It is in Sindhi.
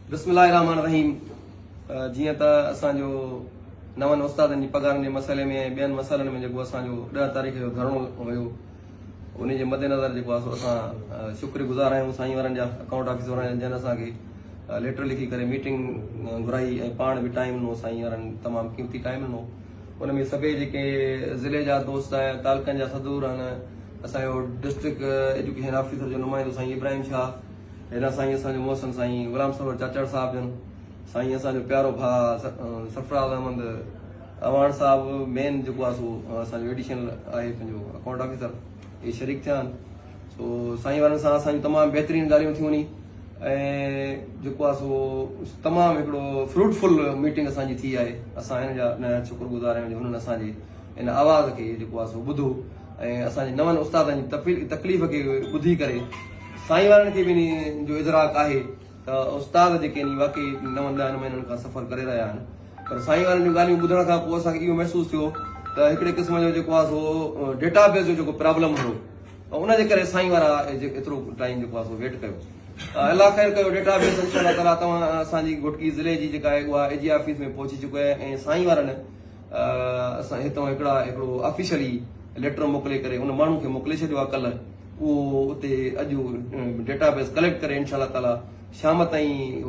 بسم الله الرحمٰن الرحيم جيئن ته اسان جو نون استادن جي پگهارن جي مسئلي ۾ ۽ ٻين مسئلن ۾ جيڪو اسان جو 10 تاريخ جو ڌرڻو هيو ان جي مد نظر جيڪو آهي سو اسان شڪر گذار آهيون سائين وارن جا اڪائونٽ آفيس وارن جا جن اسان کي ليٽر لکي ڪري ميٽنگ گهرائي ۽ پاڻ به ٽائيم ڏنو سائين وارن تمام قيمتي ٽائيم ڏنو ان ۾ سڀئي جيڪي ضلعي جا دوست آهن تعلقن جا صدور آهن اسان جو ڊسٽرڪٽ ايجوڪيشن آفيسر جو نمائندو سائين ابراهيم شاهه هيڏانهن سائين اسان جو محسن سائين غلام سرور چاچڙ صاحب جن، سائين اسان جو پيارو ڀاء سرفراز احمد اعواڻ صاحب مين جيڪو آهي سو اسان جو ايڊيشنل آهي پنهنجو اڪائونٽ آفيسر اهي شريڪ ٿيا آهن سو سائين وارن سان اسان جون تمام بهترين ڳالهيون ٿيون ني ۽ جيڪو آهي سو تمام هڪڙو فروٽفل ميٽنگ اسان جي ٿي آهي اسان هن جا نهايت شڪر گذار آهيون جو هنن اسان جي ان آواز کي جيڪو آهي سو ٻڌو ۽ اسان جي نون استادن جي تڪليف کي ٻڌي ڪري سائين وارن کي به انهي جو ادراڪ آهي ته استاد جيڪي آهن واقعي نون ڏهن مهينن کان سفر ڪري رهيا آهن پر سائين وارن جون ڳالهيون ٻڌڻ کان پوء اسان کي اهو محسوس ٿيو ته هڪڙي قسم جو جيڪو آهي سو ڊيٽا بيس جو جيڪو پرابلم هيو ان جي ڪري سائين وارا ايترو ٽائيم جيڪو آهي سو ويٽ ڪيو الله خير ڪيو ڊيٽا بيس انشاء الله تعالي توهان اسان جي گهوٽڪي ضلعي جي جيڪا آهي اها اي جي آفيس ۾ پهچي چڪي آهي ۽ سائين وارن اسان هتان هڪڙا هڪڙو آفيشلي ليٽر موڪلي ڪري ان ماڻهو کي موڪلي ڇڏيو آهي ڪلهه اهو اتي اڄ ڊيٽا بيس ڪليڪٽ ڪري انشاء الله تعالي شام تائين.